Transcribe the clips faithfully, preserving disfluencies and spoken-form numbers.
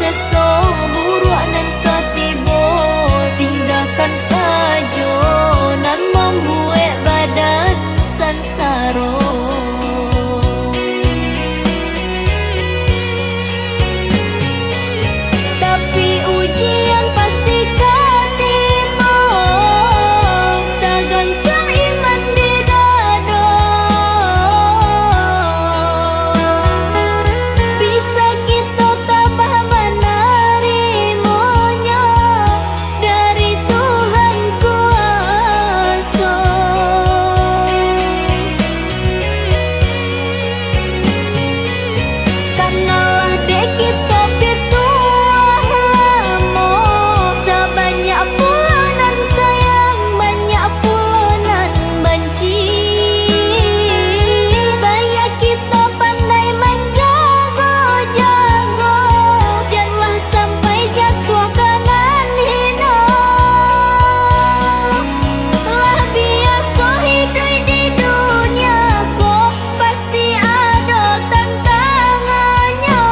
Raso buruak nan ka tibo, tinggakan sajo nan mambuek badan sansaro. Tapi ujian pasti ka tibo, tagantuang iman di dado. Bisa kito tabah manarimonyo dari Tuhan kuaso. Karnalah dek kito pituah lamo, sabanyak pulo nan sayang, banyak pulo nan banci. Baiak kito pandai manjago-jago, janlah sampai jatuah ka nan hino. Lah biaso hiduik di dunia ko, pasti ado tantangannyo.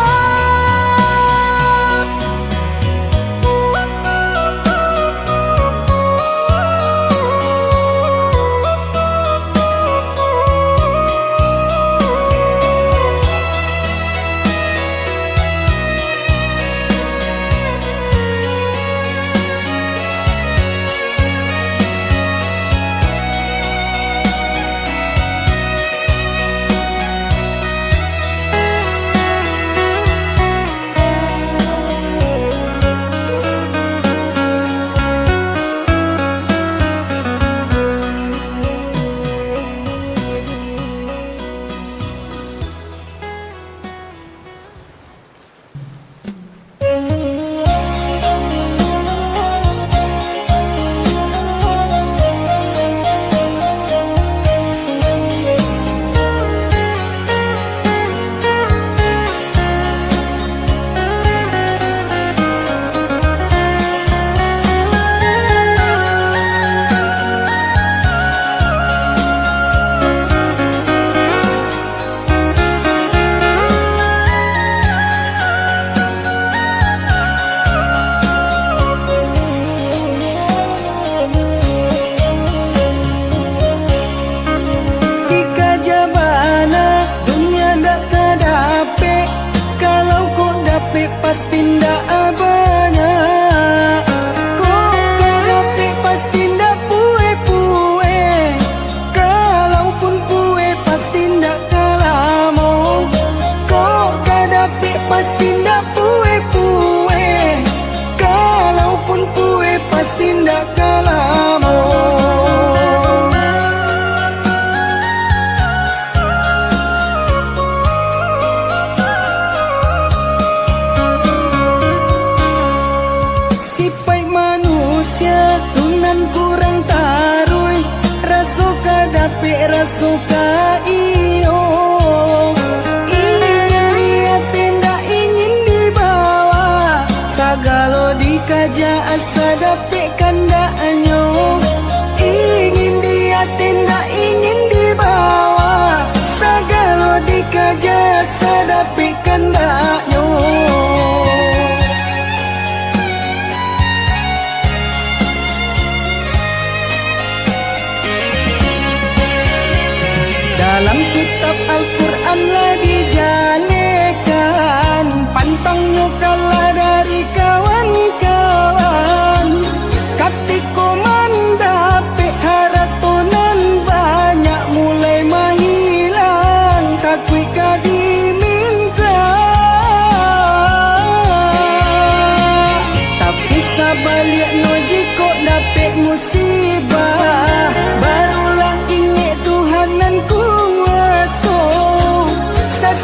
Dikaja bana dunia ndak ka dapek, kalau kok dapek pasti ndak banyak. Kok ka dapek pasti ndak pueh-pueh, kalaupun pueh pasti ndak ka lamo. Kok ka dapek pasti ndak pueh-pueh, kalaupun pueh pasti ndak ka lamo. Sipaik manusia tu nan kurang taruih, raso ka dapek, raso ka iyo. Ingin di ateh ndak ingin di bawah, sagalo dikaja asa dapek kandaknyo. Ingin di ateh ndak ingin di bawah, sagalo dikaja asa dapek kandaknyo. Dalam kitab Al-Quran lah dijalekan, pantangnyo kalah dari kawan-kawan. Katiko mandapek harato nan banyak, mulai mahilang, takuik ka dimintak. Tapi sabaliaknyo, jikok dapek musibah, barulah ingek Tuhan nan kuaso. Sa-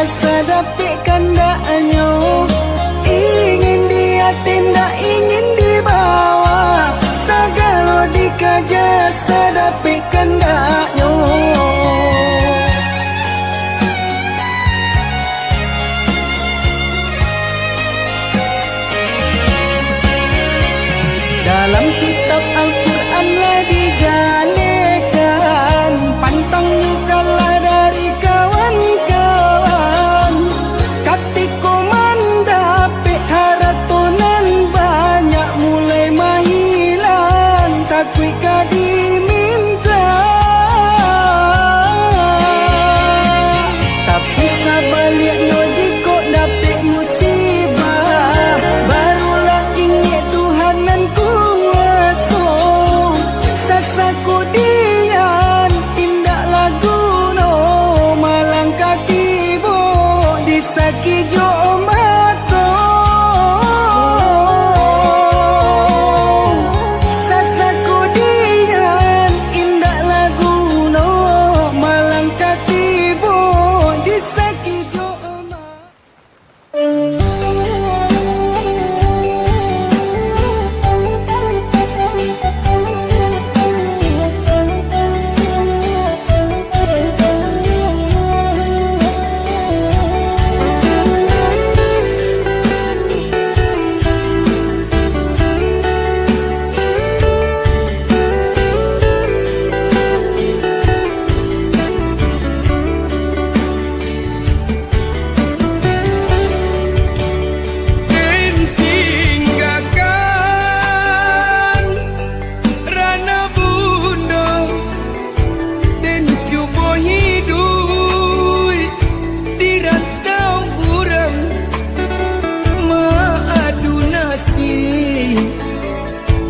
Sadapek kandaknyo, ingin di ateh ndak ingin di bawah, sagalo dikaja sadapek kandaknyo. Dalam kitab Al-Quran lah dijalekan, pantangnyo kalah dari kawan-kawan. Katiko mandapek harato nan banyak, mulai mahilang, takuik ka diminta. Tapi sabaliaknyo, jikok dapek musibah, barulah ingek Tuhan nan kuwaso. Sasako dian, indaklah guno, malang ka tibo di sakijok mato. Sasako dian, indaklah guno, malang ka tibo di sakijok mato. Den tinggakan rana bundo, den cubo hiduik di rantau urang, maadu nasib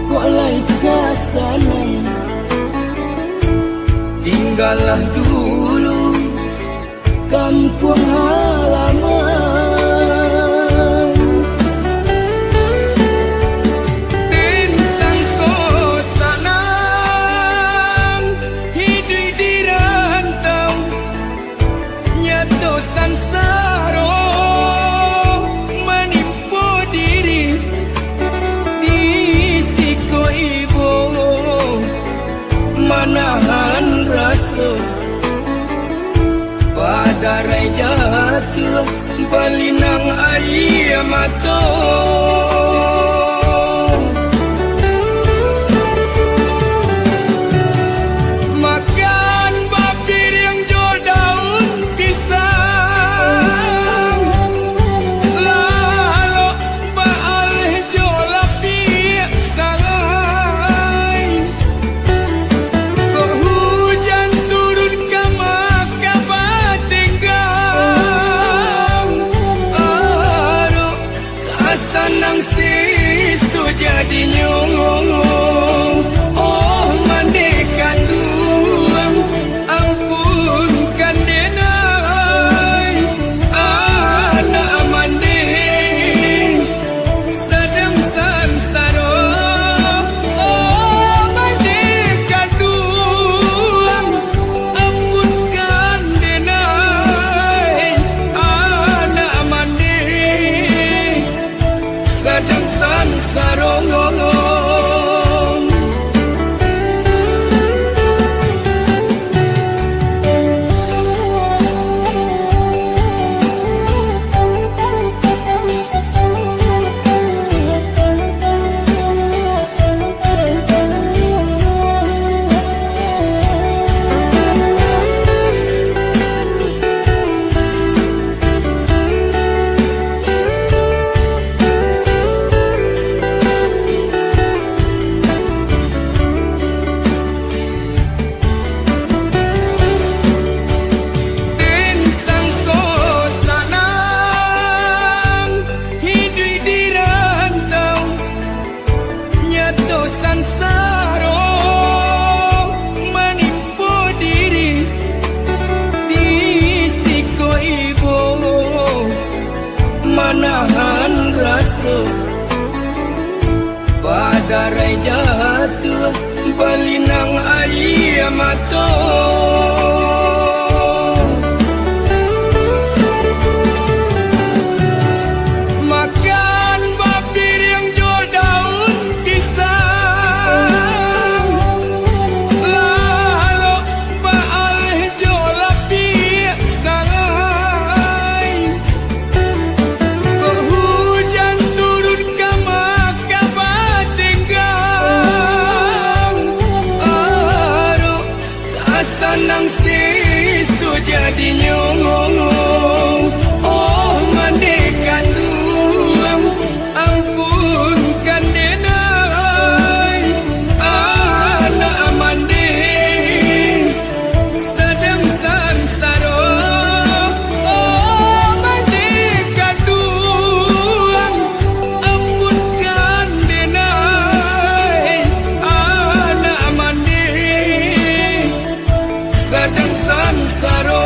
kok lai ka sanang. Tinggalah dulu kampuang halaman. Den sangko sanang hiduik di rantau, nyato sansaro manimpo diri di siko ibo. Manahan raso, badarai jatuah, balinang aia mato. Makan bapiriang jo daun pisang, lalok baaleh jo lapiak salai. Kok hujan turun ka maka batenggang, arok ka sanang si Nan sisu jadinyo, oh mande kanduang, ampunkan denai, anak mande sadang sansaro, oh mande kanduang, ampunkan denai, anak mande sadang sansaro.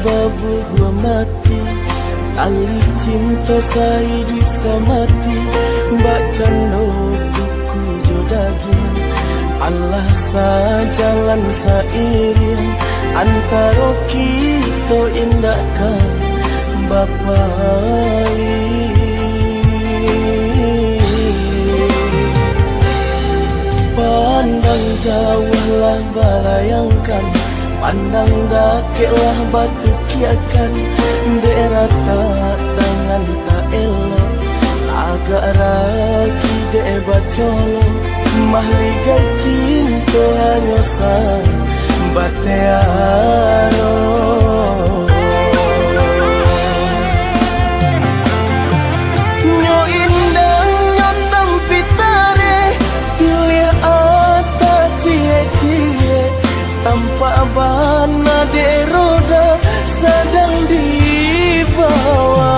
Babuah mati, tali cinto saiduik samati, bak cando kuku jo dagiang. Alah sajalan sairiang, antaro kito indak ka bapaling. Pandang jauahlah balayangkan, pandang dakeklah batukiakan, dek ratak tangan tak elok, agak ragi dek bacolok, mahligai cinto hanyo sa bateh aro. Nyo indangnyo tampik tareh, piliah atak ciek-ciek, tampak bana dek roda sadang dibawa.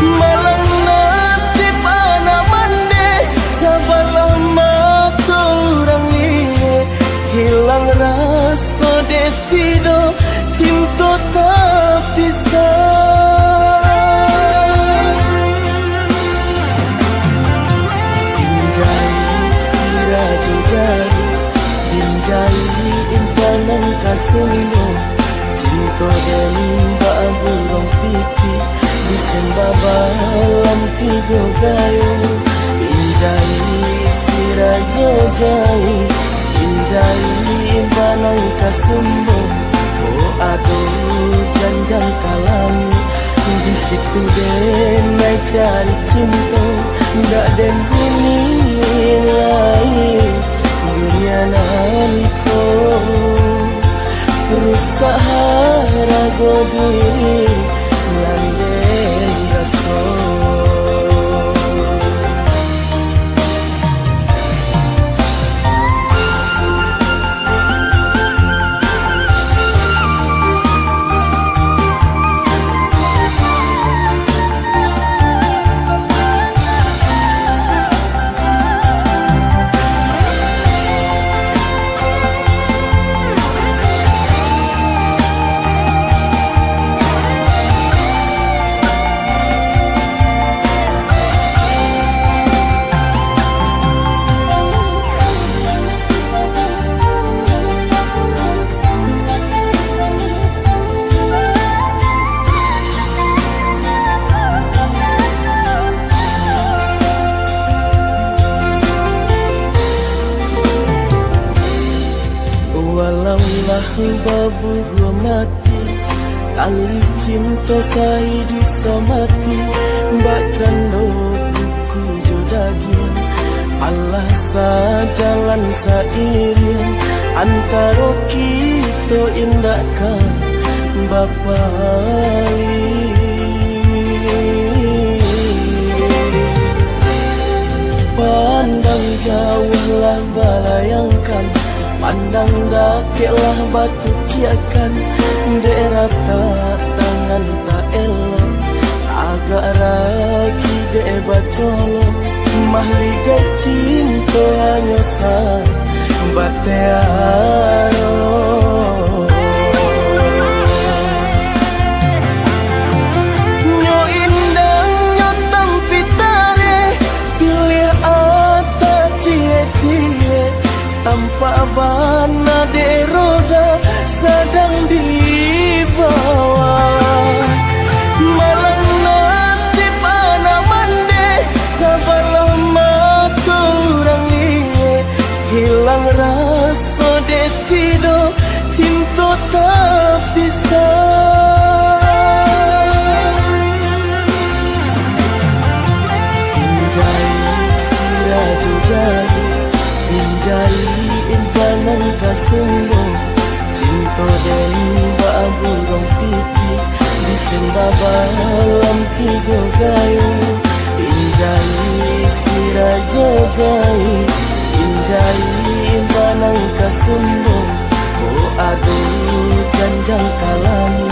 Malang nasib anak mandeh, sabalah mato urang liek, hilang raso dek tido cinto tapisah. Injai sirajo jari, injai impanang kasumbo, cinto den bak burung pipik, disembah balam tigo gayung. Injai sirajo jari, injai impanang kasumbo, oh ado janjang kalami, di situ den ai cari cinto, dak den huni lai dunia nan ko. Rusak harago diri nan den raso. Walaulah babuah mati, tali cinto saiduik samati, bak cando kuku jo dagiang. Alah sajalan sairiang, antaro kito indak ka bapaling. Pandang jauahlah balayangkan, pandang dakeklah batukiakan, dek ratak tangan tak elok, agak ragi dek bacolok, mahligai cinto hanyo sa bateh aro. Nyo indangnyo tampik tareh, piliah atak ciek-ciek, tampak bana dek roda sadang dibawa. Malang nasib anak mandeh, sabalah mato urang liek, hilang raso dek tido cinto tapisah. Injai sirajo jari, injai impanang kasumbo, cinto den bak burung pipik, disembah balam tigo gayung. Injai sirajo jari, injai impanang kasumbo, oh ado janjang kalami.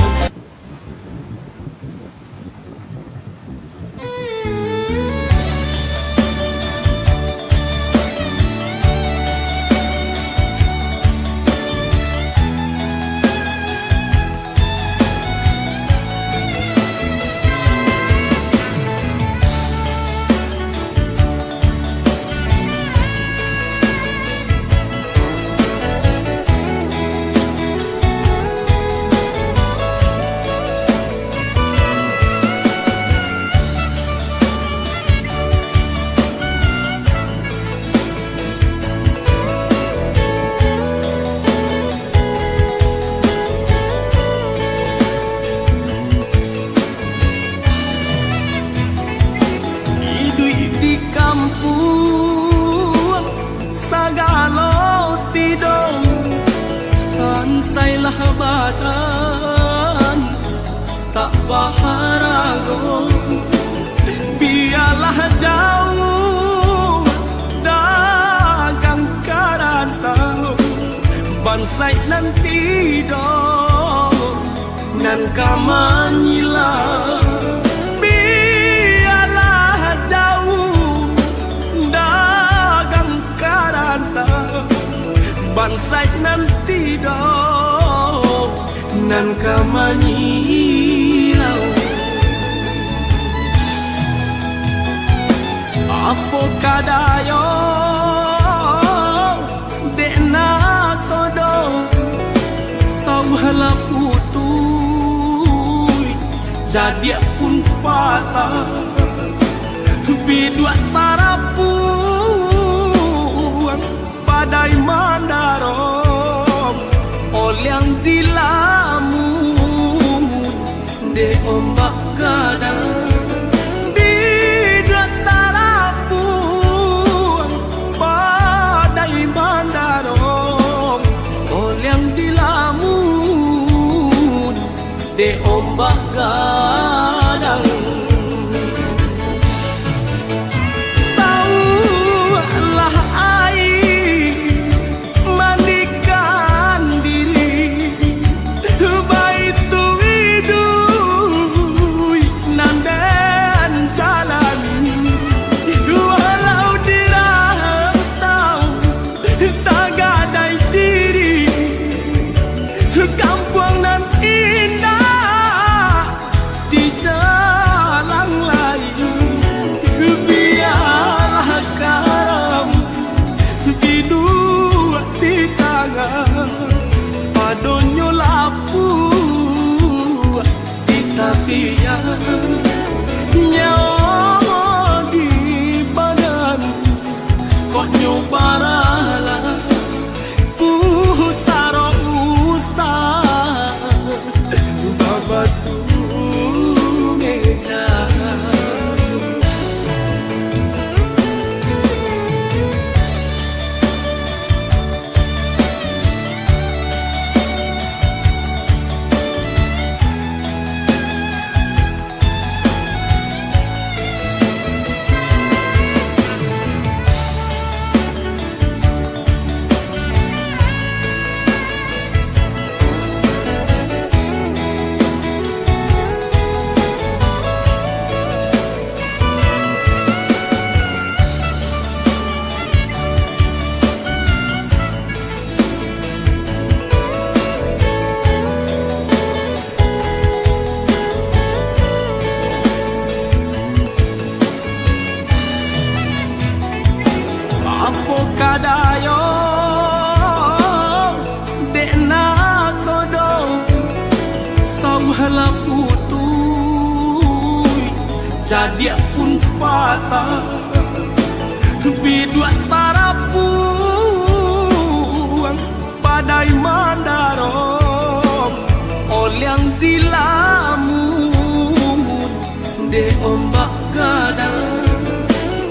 Bialah jauah dagang ka rantau, bansaik nan tido nan ka manyilau. Bialah jauah dagang ka rantau, bansaik nan tido nan ka manyilau. Apo kadayo dek nakodo, sauah lah putuih, jadiak pun patah, biduak tarapuang. Padai mandarong, oliang dilamun dek ombak gadang. Biduak tarapuang, padai mandarong, oliang dilamun dek ombak gadang. Sauah lah aia mandikan diri, baitu iduik nan den jalani. Walau di rantau tagadai diri, kampuang nan indak dijalang lai. Bialah karam biduak di tangah, padonyo lapuak di tapian. Nyawa di badan, kok nyo baralah, pusaro usah babatu meja. Apo kadayo dek nakodo, sauah lah putuih, jadiak pun patah, biduak tarapuang. Padai mandarong, oliang dilamun dek ombak gadang.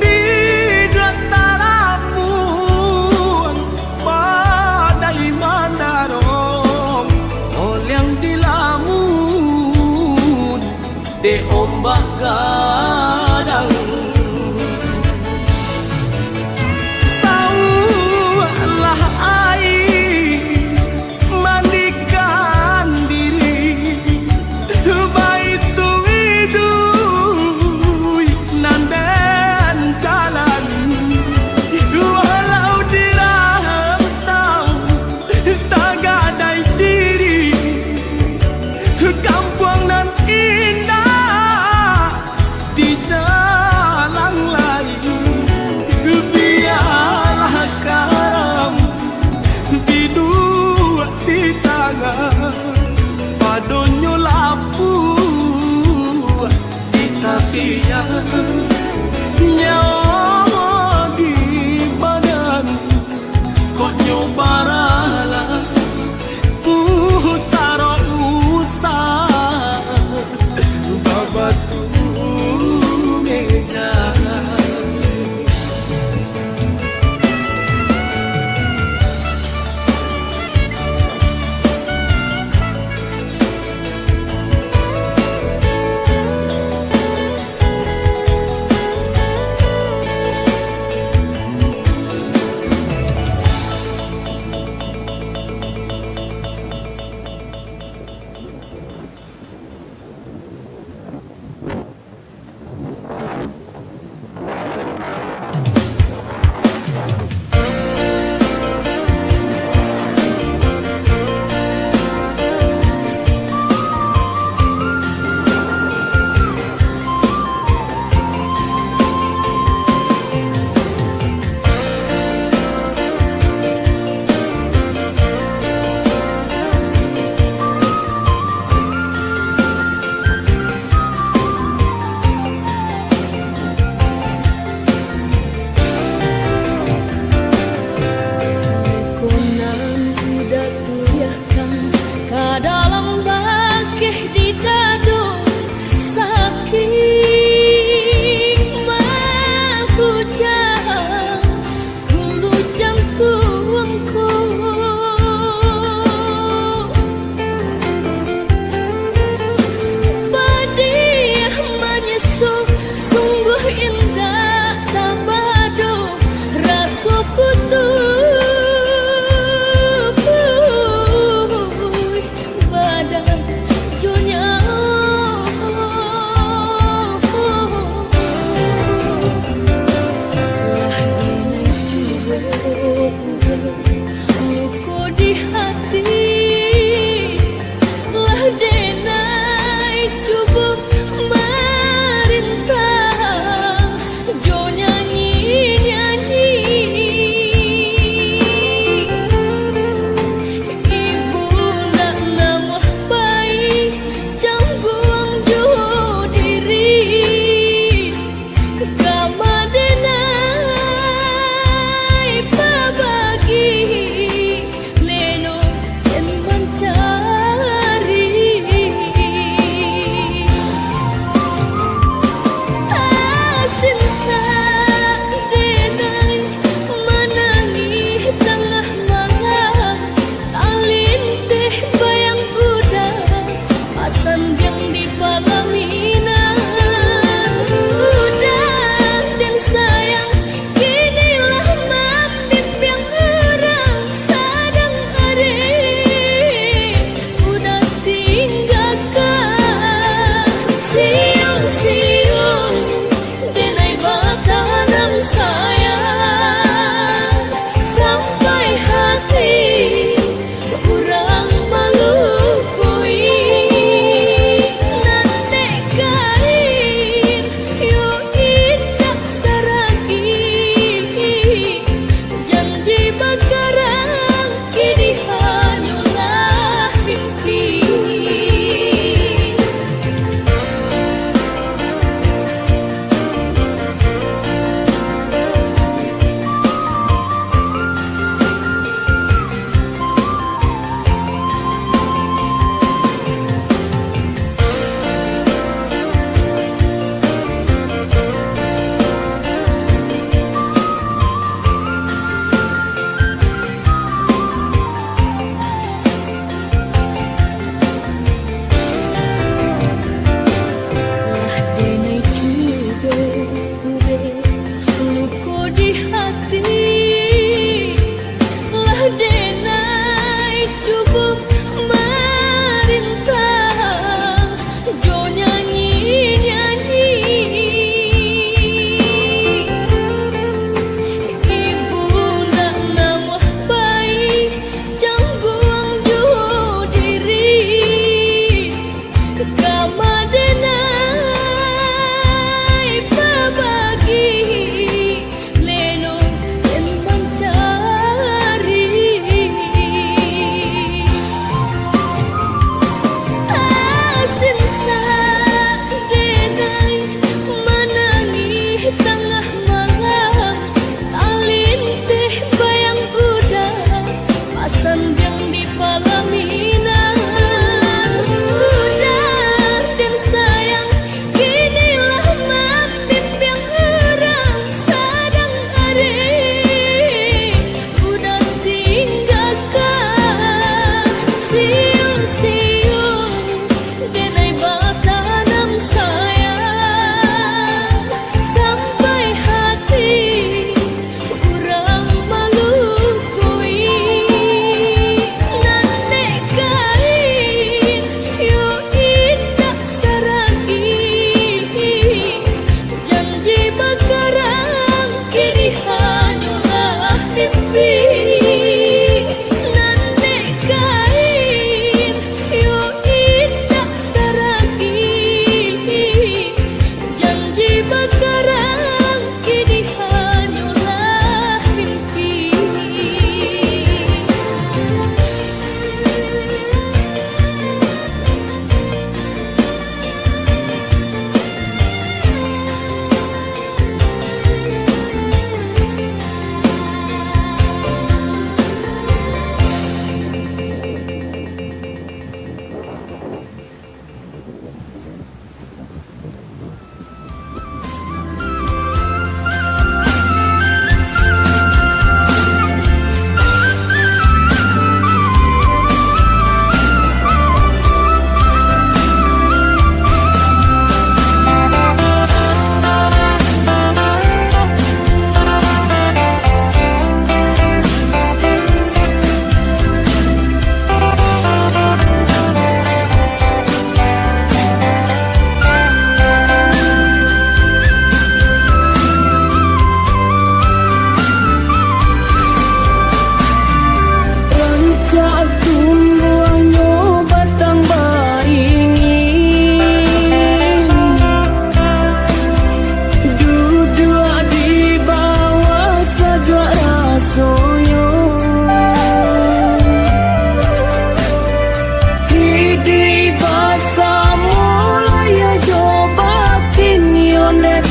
Biduak tarapuang, padai mandarong, oliang dilamun dek ombak gadang. Sauah lah aia mandikan diri, baitu iduik nan den jalani. Walau di rantau tagadai diri, kampuang nan indak dijalang lai. Bialah karam biduak di tangah, padonyo lapuak di tapian. Nyawa di badan, kok nyo baralah, pusaro usah babatu meja.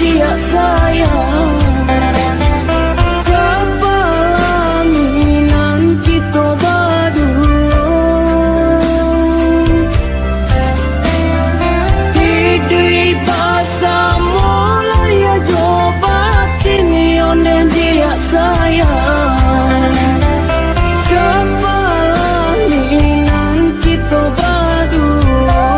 Diak sayang, kapalo minang kito baduo. Iduik basamo lahia jo batin, ondeh diak sayang, kapalo minang kito baduo.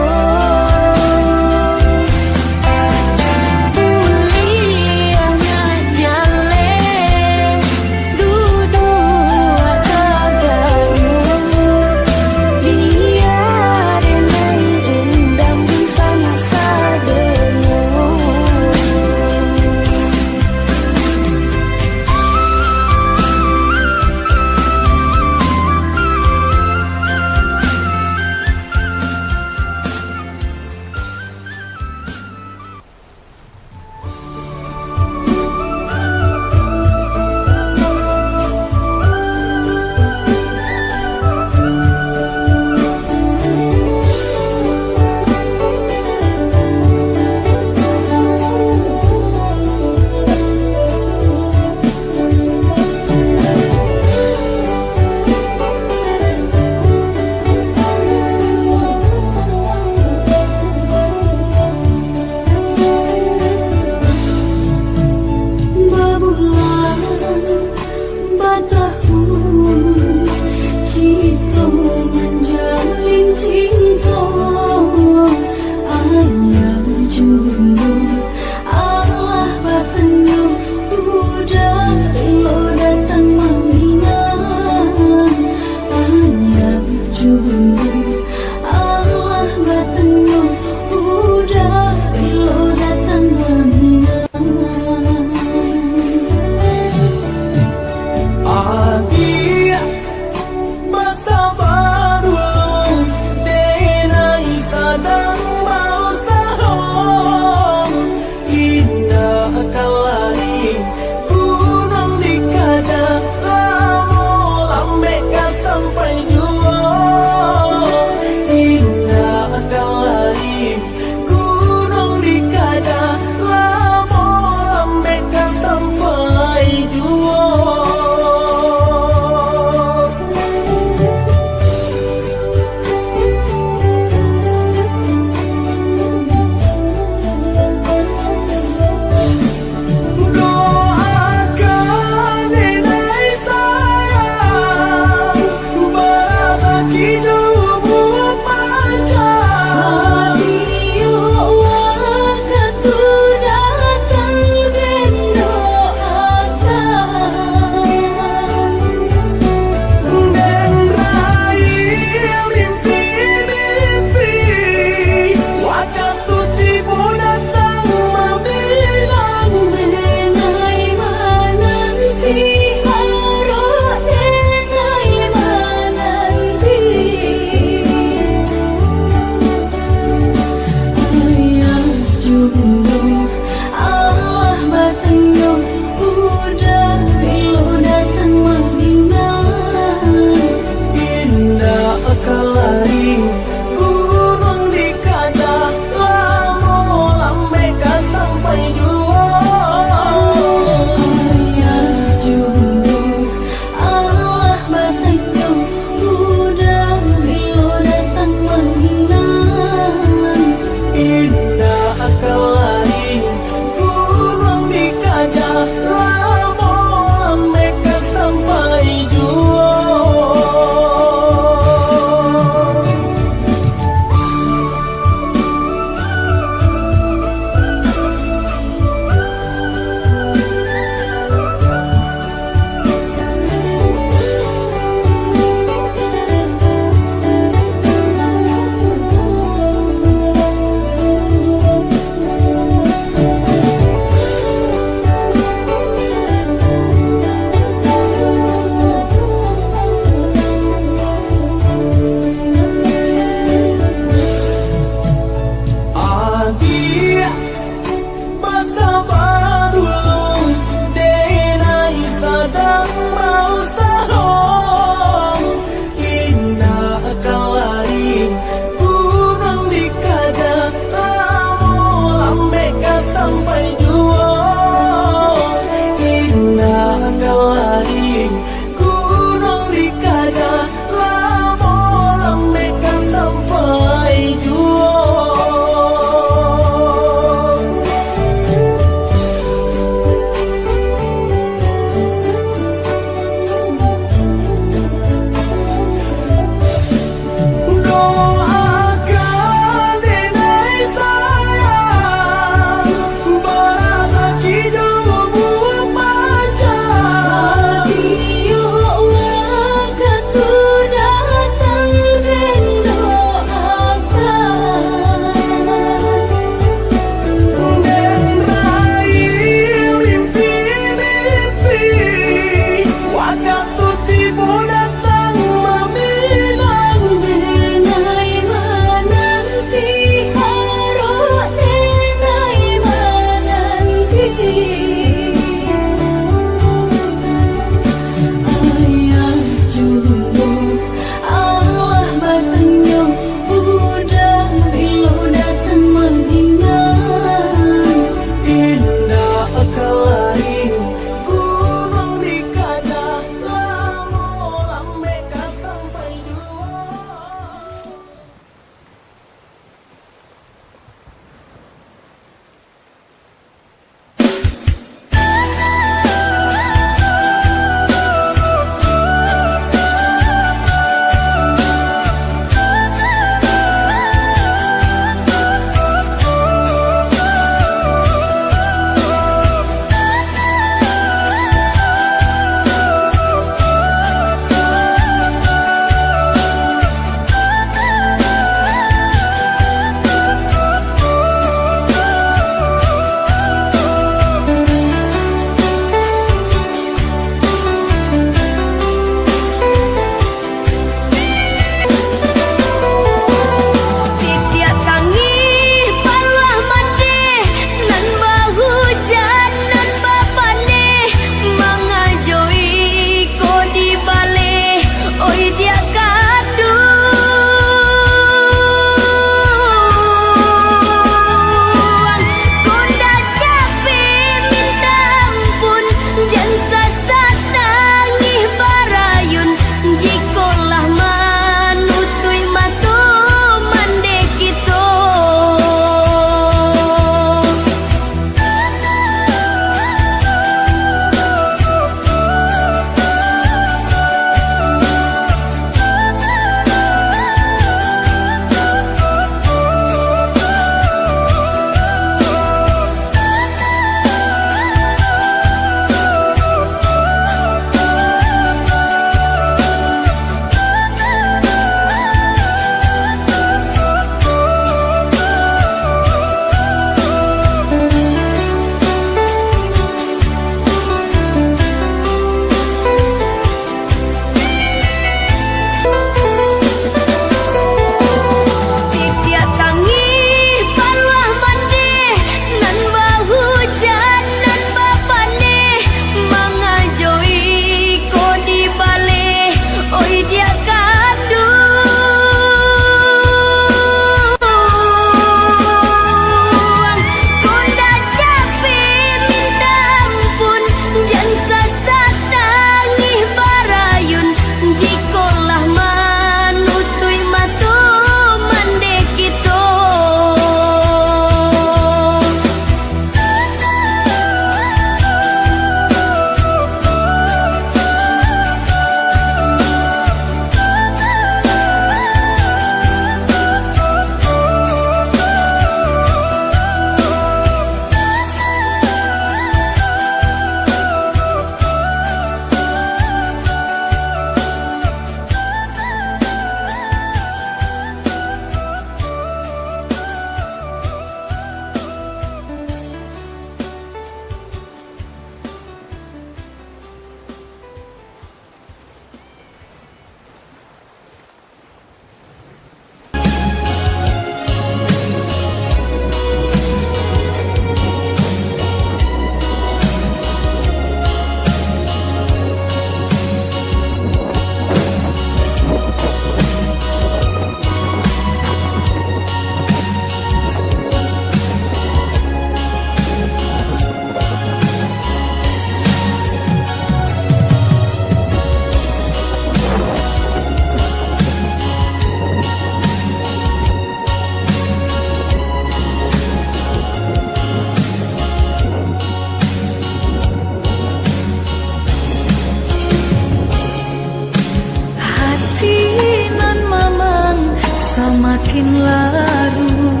Makin laruih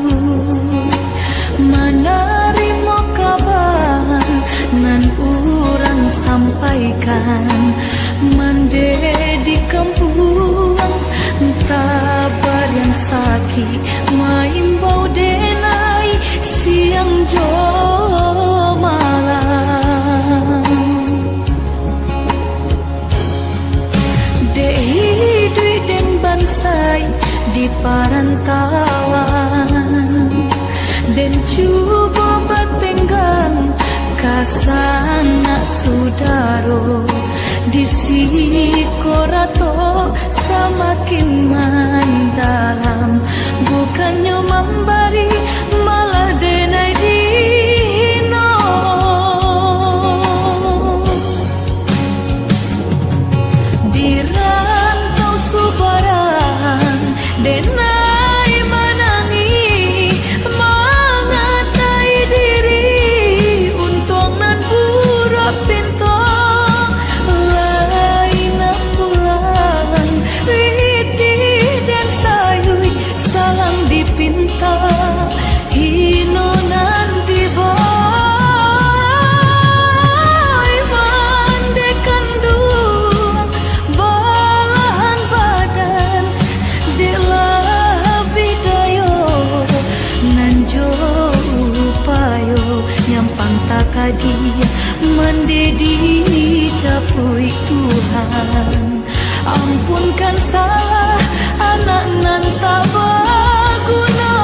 manarimo kaba nan urang sampaikan, mandeh di kampuang, tabarian sakik, maimbau denai siang jo malam. Dek iduik den bansaik di parantauan, den cubo batenggang ka sanak sudaro, di siko rato samakin mandalam, bukannyo mambari, malah denai dihino. Di rantau subarang, denai manangih, mangatai diri, untuang nan buruak pinto, lai nak pulang, pitih den sayuik, salang dipinta, hino nan dibai. Mandeh kanduang balahan badan, dek lah bidayah nan jo upayo, nyampang takadi, mandeh dijapuik Tuhan. Ampunkan salah anak nan tak baguno.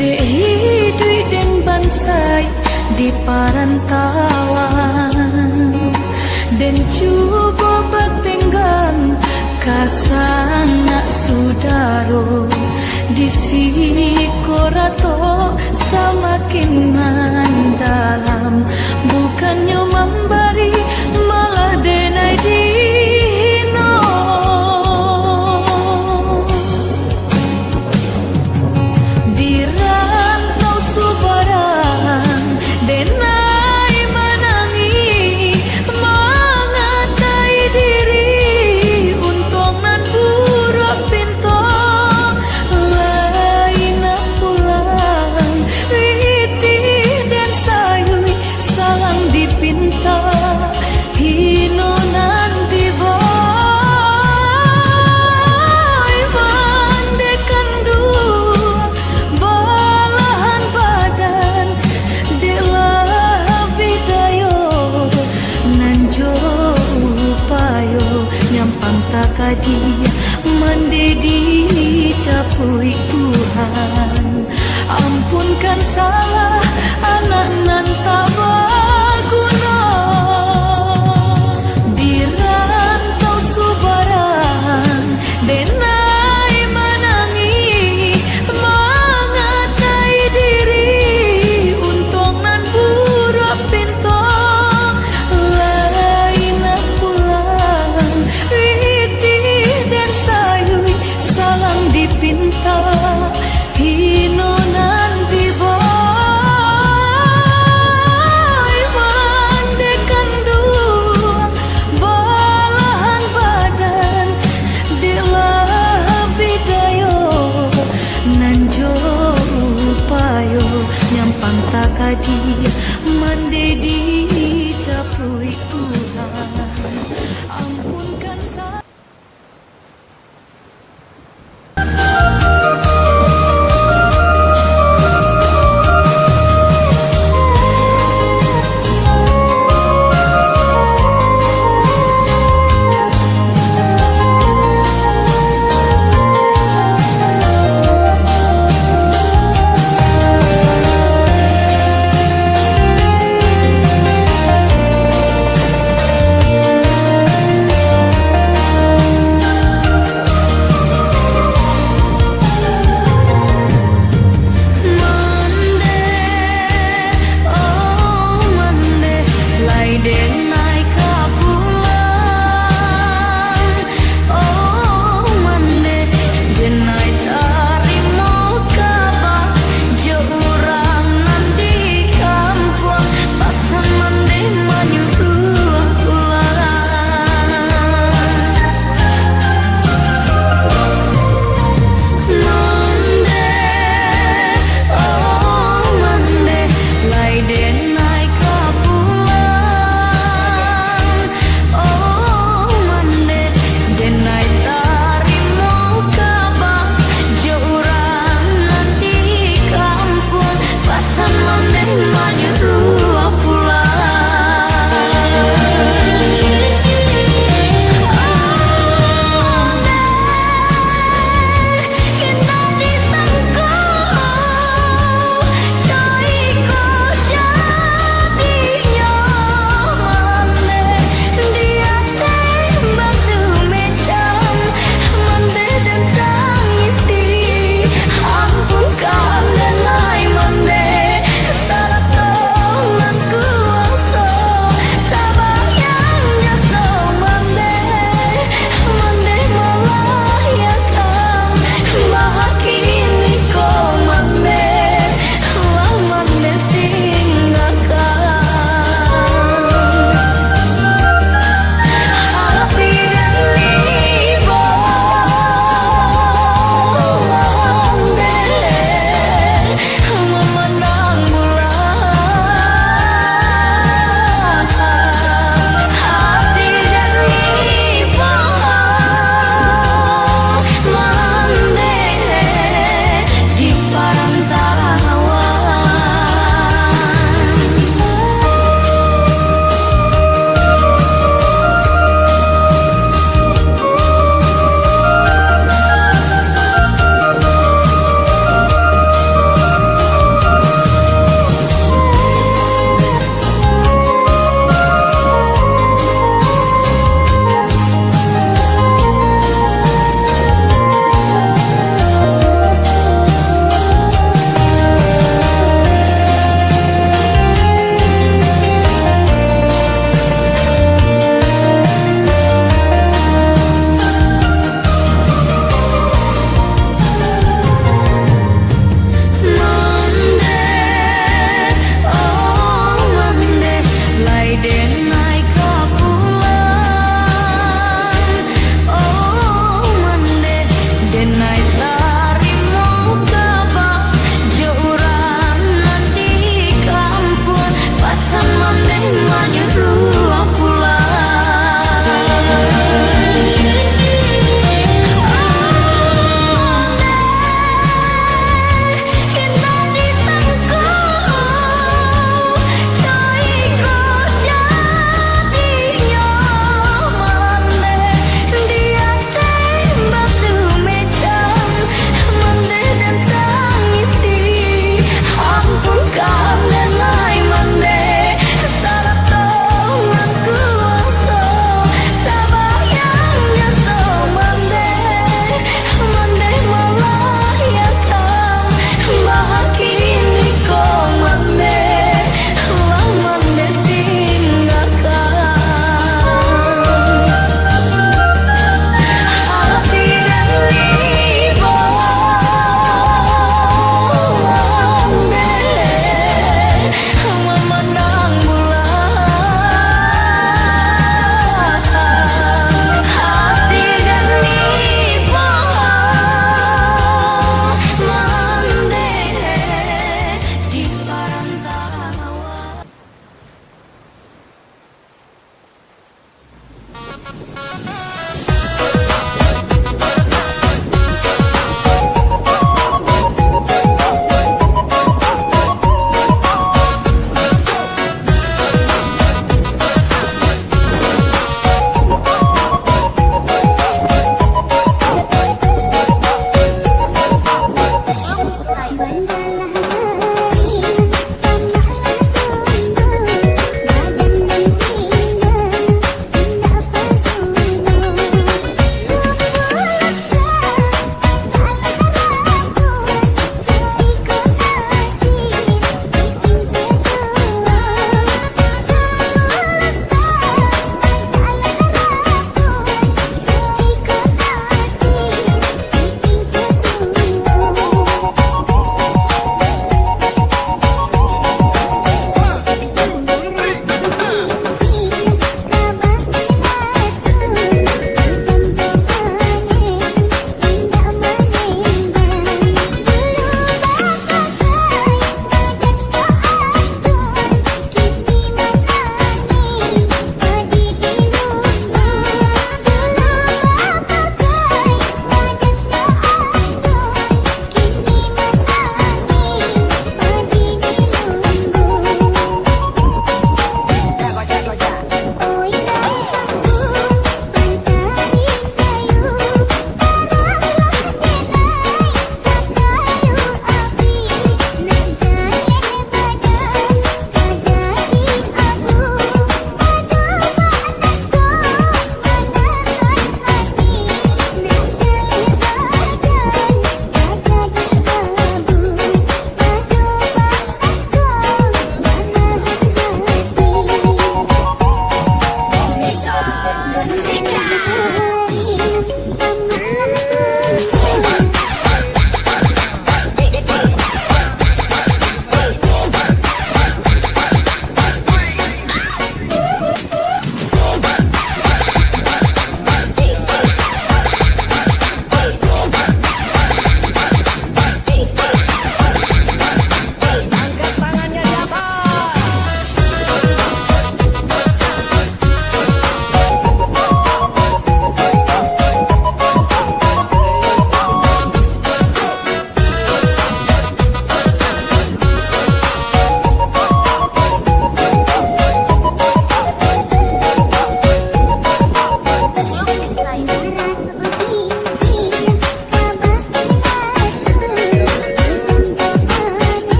Dek iduik den bansaik di parantauan, den cubo batenggang ka sanak sudaro, di siko rato samakin mandalam, bukannyo mambari, malah denai dihino. Di rantau subarang, denai manangih, mangatai diri, untuang nan buruak pinto, lai nak pulang, pitih den sayuik, salang dipinta, hino nan dibai. Mandeh kanduang balahan badan, dek lah bidayah nan jo upayo, nyampang takadi, mandeh dijapuik Tuhan. Ampunkan salah anak nan tak baguno. Di rantau subarang, denai manangih, mangatai diri, untuang nan buruak pinto, lai nak pulang, pitih den sayuik, salang dipinta, hino nan dibai. Mandeh kanduang balahan badan, dek lah bidayah nan jo upayo, nyampang takadi, mandeh dijapuik Tuhan.